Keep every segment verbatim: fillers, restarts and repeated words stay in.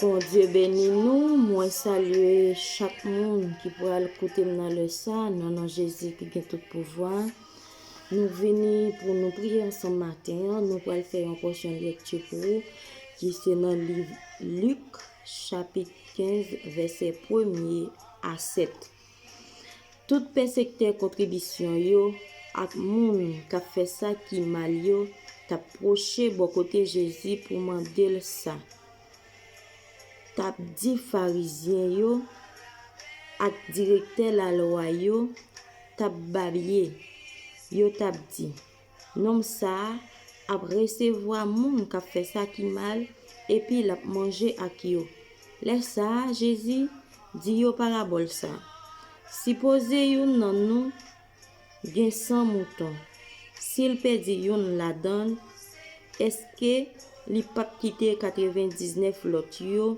Bondye beni nou. Mwen salye chak moun ki pral koute m nan lè sa, nan non Jezi ki gen tout pouvwa. Nou vini pou nou priye ansanm maten an. Nou pral fè yon pòsyon lekti pou ou, ki se nan liv Lik, chapit kenz, vèsè premye a sèt. Tout pèsektè kontribisyon yo ak moun k ap fè sa ki mal yo t ap pwoche bò kote Jezi pou mande l sa. T ap di Farizyen yo ak direktè lalwa yo t ap babye. Yo t ap di, Nonm sa a ap resevwa moun k ap fè sa ki mal, epi l ap manje ak yo. Lè sa a, Jezi di yo parabòl sa a, Sipoze youn nan nou gen san mouton. Si l pèdi youn ladan l, èske li p ap kite katrevendiznèf lòt yo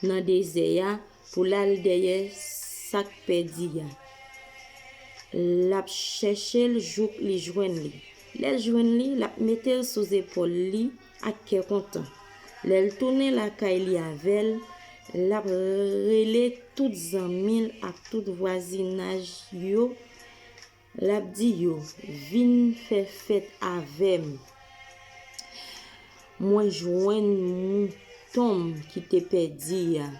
nan dezè a pou l al dèyè sa k pèdi a? L ap chèche l jouk li jwenn li. Lè l jwenn li, l ap mete l sou zepòl li ak kè kontan. Lè l tounen lakay li avè l, l ap rele tout zanmi l ak tout vwazinaj yo. L ap di yo, Vin fè fèt avè m. Mwen jwenn mouton m ki te pèdi a.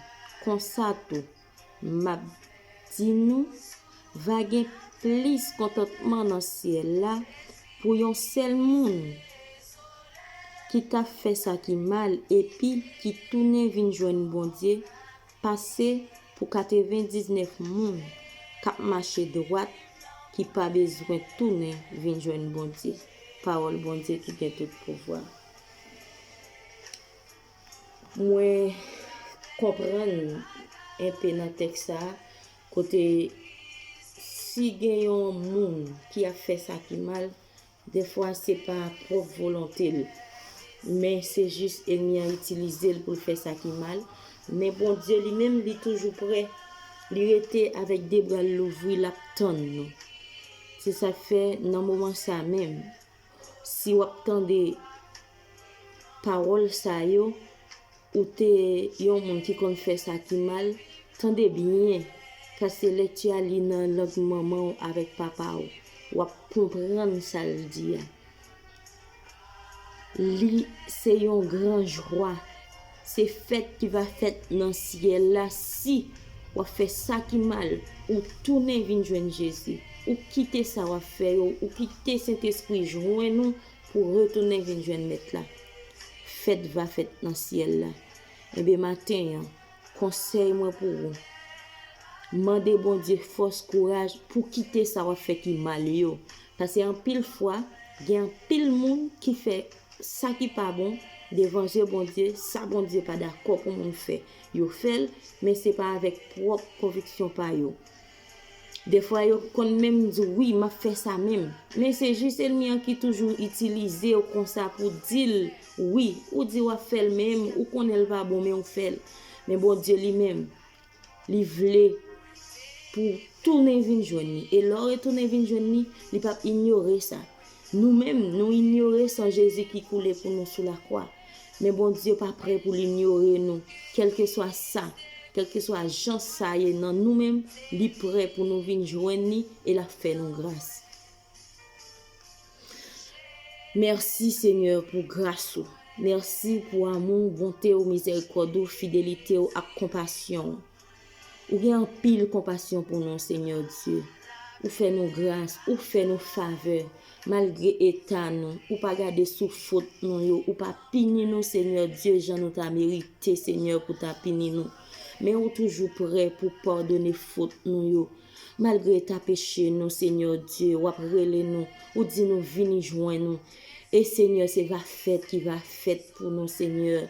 Konsa tou, m ap di nou, va gen plis kontantman nan syèl la pou yon sèl moun ki t ap fè sa ki mal epi ki tounen vin jwenn Bondye pase pou katrevendiznèf moun k ap mache dwat ki pa bezwen tounen vin jwenn Bondye. Pawòl Bondye ki gen tout pouvwa. Mwen konprann enpe nan tèks sa a, kote si gen yon moun ki ap fè sa ki mal, dèfwa se pa pwòp volonte l, men se jis ènmi an itilize l pou l fè sa ki mal. Men Bondye li menm, li toujou prè. Li rete avèk de bra l louvri, l ap tann nou. Se sa k fè, nan moman sa menm, si w ap tande pawòl sa yo, ou te yon moun ki konn fè sa ki mal, tande byen, paske lekti a li nan lang manman w avèk papa w. W ap konprann sa l di a. Li se yon gran jwa. Se fèt ki va fèt nan syèl la si w ap fè sa ki mal, ou tounen vin jwenn Jezi. Ou kite sa w ap fè yo, ou kite Sentespri jwenn ou pou retounen vin jwenn Mèt la. Fèt va fèt nan syèl la. Enben, maten an, konsèy mwen pou ou, mande Bondye fòs, kouraj pou kite sa w ap fè ki mal yo. Paske anpil fwa, gen anpil moun ki fè sa ki pa bon devan je Bondye, sa Bondye pa dakò pou moun fè. Yo fè l, men se pa avèk pwòp konviksyon pa yo. Defwa, yo konn menm di, "Wi, m ap fè sa menm." Men se jis ènmi an ki toujou itilize w konsa pou di l, "Wi, ou di w ap fè l, men ou konnen l pa bon, men ou fè l." Men Bondye li menm, li vle pou w tounen vin jwenn li. E lè w retounen vin jwenn li, li p ap inyore sa. Nou menm, nou inyore san Jezi ki koule pou nou sou lakwa. Men Bondye pa prè pou l inyore nou. Kèlkeswa sa, kèlkeswa jan sa ye nan nou menm, li prè pou nou vin jwenn li e l ap fè nou gras. Mèsi, Senyè, pou gras ou. Mèsi pou amou w, bonte w, mizèrikòd ou, fidelite w ak konpasyon w. Ou gen anpil konpasyon pou nou, Senyè Dye. Ou fè nou gras, ou fè nou favè, malgre eta nou. Ou pa gade sou fot nou yo, ou pa pini nou, Senyè Dye, jan nou ta merite, Senyè, pou ta pini nou. Men ou toujou prè pou padone fot nou yo. Malgre eta peche nou, Senyè Dye, w ap rele nou, ou di nou vini jwenn ou. E Senyè, se va fèt ki va fèt pou nou, Senyè.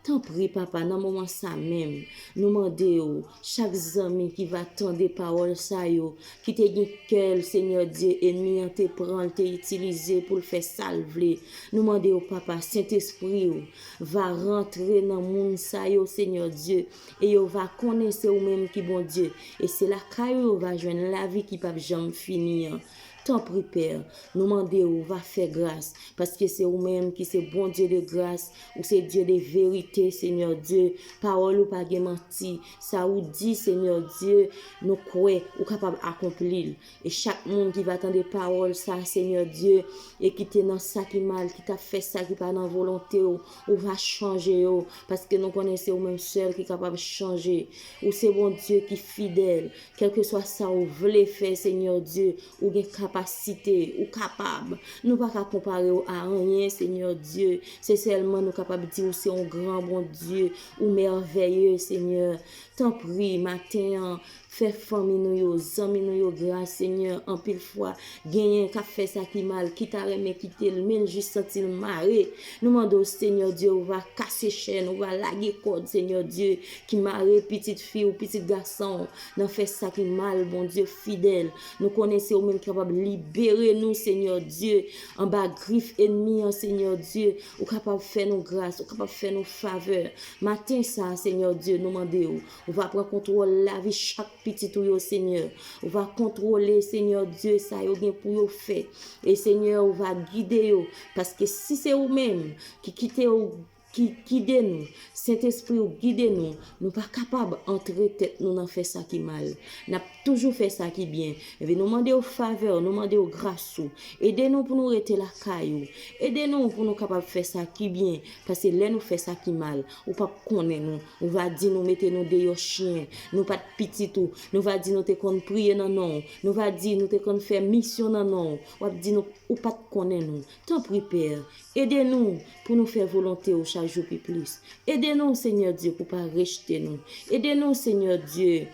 Tanpri, Papa, nan moman sa menm, nou mande w, chak zanmi ki va tande pawòl sa yo, ki te gen kè l, Senyè Dye, ènmi an te pran l, te itilize pou l fè sa l vle. Nou mande w, Papa, Sentespri w va rantre nan moun sa yo, Senyè Dye, e yo va konnen se ou menm ki Bondye, e se lakay ou yo va jwenn lavi ki p ap janm fini an. Tanpri, Pè, nou mande w, ou va fè gras, paske se ou menm ki se Bondye de gras, ou se Dye de verite, Senyè Dye. Pawòl ou pa gen manti. Sa ou di, Senyè Dye, nou kwè ou kapab akonpli l. E chak moun ki va tande pawòl sa, Senyè Dye, e ki te nan sa ki mal, ki t ap fè sa ki pa nan volonte w, ou va chanje yo, paske nou konnen se ou menm sèl ki kapab chanje. Ou se Bondye ki fidèl. Kèlkeswa sa ou vle fè, Senyè Dye, ou gen kapasite, ou kapab. Nou pa ka konpare w a anyen, Senyè Dye. Se sèlman nou kapab di ou se yon gran Bondye, ou mèvèye, Senyè. Tanpri, maten an, fè fanmi nou yo, zanmi nou yo gras, Senyè. Anpil fwa, genyen k ap fè sa ki mal, ki ta renmen kite l, men l jis santi l mare. Nou mande w, Senyè Dye, ou va kase chèn, ou va lage kòd, Senyè Dye, ki mare pitit fi w, pitit gason w nan fè sa ki mal, Bondye fidèl. Nou konnen se ou menm ki kapab libere nou, Senyè Dye, anba grif ènmi an, Senyè Dye. Ou kapab fè nou gras, ou kapab fè nou favè. Maten sa, Senyè Dye, nou mande w, ou va pran kontwòl lavi chak pitit ou yo, Senyè. Ou va kontwole, Senyè Dye, sa yo gen pou yo fè. E, Senyè, ou va gide yo, paske si se ou menm ki kite w, ki gide nou, Sentespri w gide nou, nou pa kapab antre tèt nou nan fè sa ki mal. N ap toujou fè sa ki byen. Ebyen, nou mande w favè w, nou mande w gras ou. Ede nou pou nou rete lakay ou. Ede nou pou nou kapab fè sa ki byen, paske lè nou fè sa ki mal, ou p ap konnen nou. Nou va di nou mete nou deyò chen, nou pa t pitit ou. Nou va di nou te konn priye nan non w. Nou va di nou te konn fè misyon nan non w. W ap di nou ou pa t konnen nou. Tanpri, Pè, ede nou pou nou fè volonte w chak jou pi plis. Ede nou, Senyè Dye, pou pa rejte nou. Ede nou, Senyè Dye,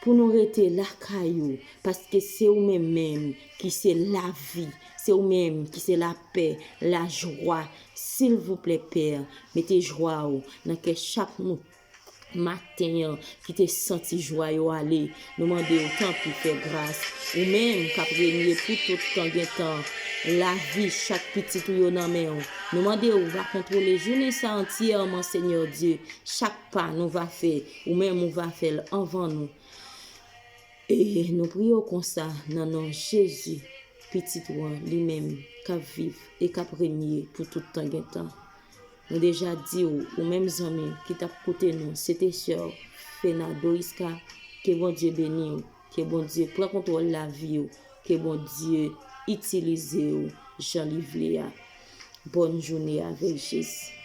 pou nou rete lakay ou, paske se ou menm menm ki se lavi, se ou menm ki se lapè, lajwa. Silvouplè, Pè, mete jwa w nan kè chak moun maten an ki te santi jwa yo ale. Nou mande w, tanpri, fè gras. Ou menm k ap renye pou tout tan gen tan. Lavi chak pitit ou yo nan men w. Nou mande w, ou va kontwole jounen sa antyèman, Senyè Dye. Chak pa nou va fè, ou menm ou va fè l anvan nou. E nou priye w konsa nan non Jezi, Pitit ou an, li menm, k ap viv e k ap renye pou tout tan gen tan. Nou deja di w, ou menm zanmi ki t ap koute nou, se te sè w, Fena Doriska, ke Bondye beni w, ke Bondye pran kontwòl lavi w, ke Bondye itilize w jan li vle a. Bòn jounen avèk Jezi.